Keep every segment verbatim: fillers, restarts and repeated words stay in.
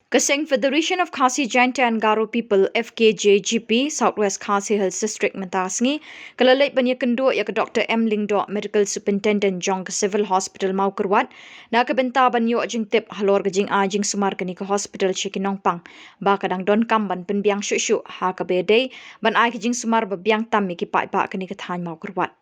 Ka seng Federation of Khasi Jaintia and Garo People, F K J G P, South West Khasi Hills District mynta ka sngi ka la leit ban ïakynduh ïa ka Doctor M Lyngdoh, Medical Superintendent jong ka Civil Hospital Mawkyrwat, na ka bynta ban ïoh jingtip halor ka jingai jingsumar kane ka hospital sha ki nongpang ba ka dang donkam ban pynbiang shuh shuh ha kaba ïadei ban ai ka jingsumar ba biang tam ïa ki paidbah kane ka thaiñ Mawkyrwat.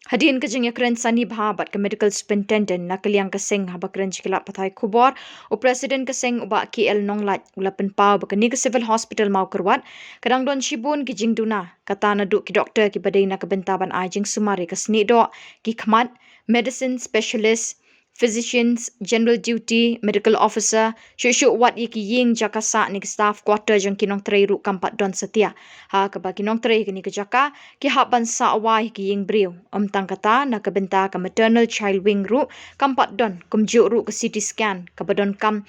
Hadien ka jingïakren sani bha bad ka Medical Superintendent na ka liang ka seng, haba kren sha ki lad pathai khubor, u President ka seng, u Bah K L Nonglait, u la pynpaw ba kane ka Civil Hospital Mawkyrwat ka dang don shibun ki jingduna, kata naduh ki doktor kiba dei na ka bynta ban ai jingsumar ïa ka snieh doh, ki khmat, medicine specialist, physicians, general duty, medical officer, shuh shuh wat ïa ki ïing jaka sah ne ki staff quarter jong ki nongtrei ruh kam pat don satia, ha kaba ki nongtrei ha kane ka jaka ki hap ban sah wai ha ki ïing briew. Ym tang kata, na ka bynta ka maternal child wing ruh kam pat don, kumjuh ruh ka C T scan kaba donkam,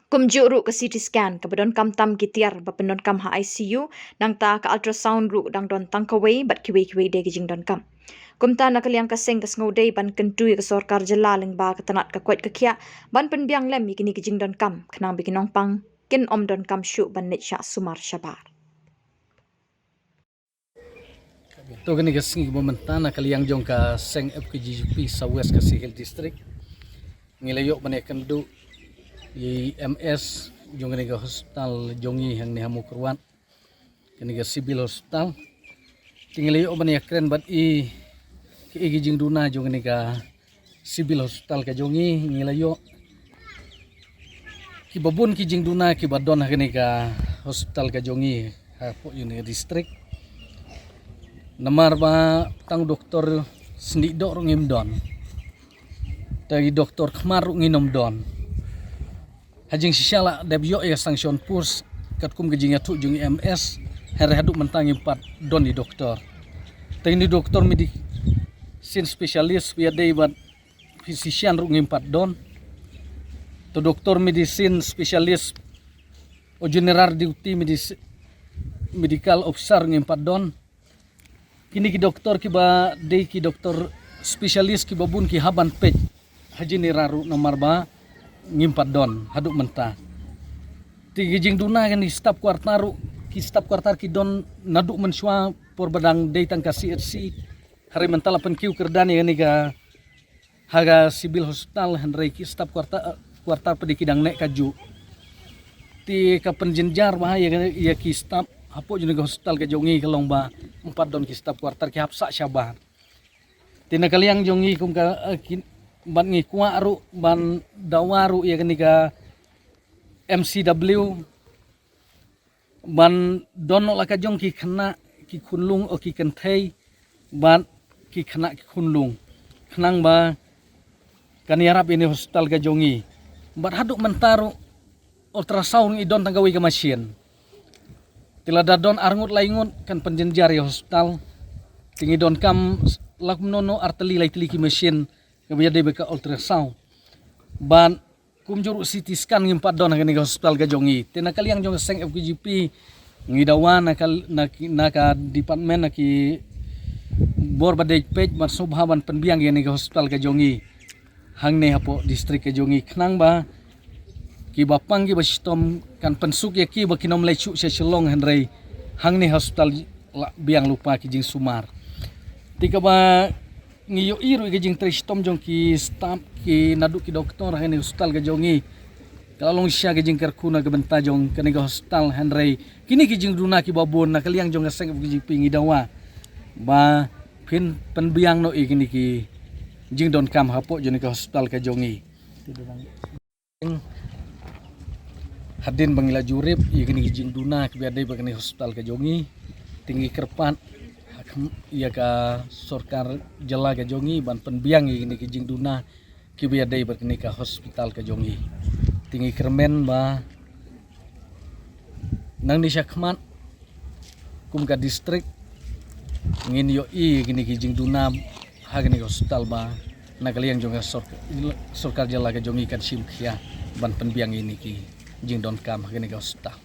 kumjuh ruh ka C T scan kaba donkam tam ki tiar ba pyndonkam ha I C U, nangta ka ultrasound ruh dang don tang kawei bad kiwei kiwei de ki jingdonkam. Kumta na ka liang ka seng ka sngewdei ban kyntu ïa ka sorkar jylla lyngba ka tnat ka koit ka khiah ban pynbiang lem ïa kine ki jingdonkam, khnang ba ki nongpang kin ym donkam shuh ban leit shah sumar shabar. To kane ka sngi ba mynta na ka liang jong ka seng F K J G P South West Khasi Hills District, ngi la ïoh ban ïakynduh ïa i M S jong kane ka hospital jong ngi hangne ha Mawkyrwat, kane ka civil hospital. Te ngi la ïoh ban ïakren bad i, ki, ki jingduna jong kane ka civil hospital ka jong ngi, ngi la ïoh kiba bun ki jingduna kiba don ha kane ka hospital ka jong ngi, hapoh ïa kane ka district. Namar ba tang doktor snieh doh ruh ngim don, te i doktor khmat ruh ngin ym don. Ha jingshisha la dep ïoh ïa ka sanction post katkum ka jingïathuh jong i M S, hynrei haduh mynta ngim pat don i doktor. Te i doktor medicine specialist, ïadei bad physician ruh ngim pat don. Te doktor medicine specialist, u general duty medis-, medical officer ngim pat don. Kine ki doktor kiba dei ki doktor specialist kiba bun ki hap ban peit ha general ruh namar ba ngim pat don haduh mynta. Te ki jingduna kine ki staff quarter ruh, ki staff quarter ki don naduh mynshuwa por ba dang dei tang ka C H C. Hynrei mynta la pynkiew kyrdan ïa kane ka ha ka civil hospital, hynrei ki staff quarter, quarter pat de ki dang neh kajuh. Te ka pynjynjar bha ïa, ïa ki staff hapoh jong ka hospital ka jong ngi ka long ba ym pat don ki staff quarter, ki hap sah shabar. Te na ka liang jong ngi kum ka, eh, ki, bad ngi kwah ruh ban dawa ruh ïa kane ka M C W ban don noh la ka jong ki khynnah ki khunlung, o ki kynthei bad ki khynnah ki khunlung, khnang ba kan ïarap ïa kane ka hospital ka jong ngi. Bad haduh mynta ruh ultrasound ngi don tang kawei ka machine. Te lada don arngut laingut kan pynjynjar ïa ka hospital. Te ngi donkam la kumno kumno artylli laitylli ki machine kaba ïadei bad ka ultrasound. Bad kumjuh ruh C T scan ngim pat don ha kane ka hospital ka jong ngi. Te na ka liang jong ka seng F K J P ngi dawa na ka, na ki, na ka department, na ki bor ba dei peit ban sngewbha ban pynbiang ïa kane ka hospital ka jong ngi hangne hapoh district ka jong ngi, khnang ba kiba pang kiba shitom kan pynsuk ïa ki ba kin ym leit shuh sha Shillong, hynrei hangne hospital la biang lypa ki jingsumar. Te kaba ngi ïohi ruh ïa ka jingtrei shitom jong ki staff, ki naduh ki doktor ha kane ka hospital ka jong ngi, ka la long shisha ka jingkyrkhu na ka bynta jong kane ka hospital, hynrei kine ki jingduna kiba bun na ka liang jong ka seng F K J P ngi dawa ba phin pynbiang noh ïa kine ki jingdonkam hapoh jong kane ka hospital ka jong ngi. Hadien ba ngi la jurip ïa kine ki jingduna kiba ïadei bad kane ka hospital ka jong ngi, te ngi kyrpad ha kham-, ïa ka sorkar jylla ka jong ngi ban pynbiang ïa kine ki jingduna kiba ïadei bad kane ka hospital ka jong ngi. Te ngi kyrmen ba nangne sha khmat kum ka district ngin ïohi ïa kine ki jingduna ha kane ka hospital ba na ka liang jong ka sork-, sorkar jylla ka jong ngi kan shim khia ban pynbiang ïa kine ki jingdonkam ha kane ka hospital.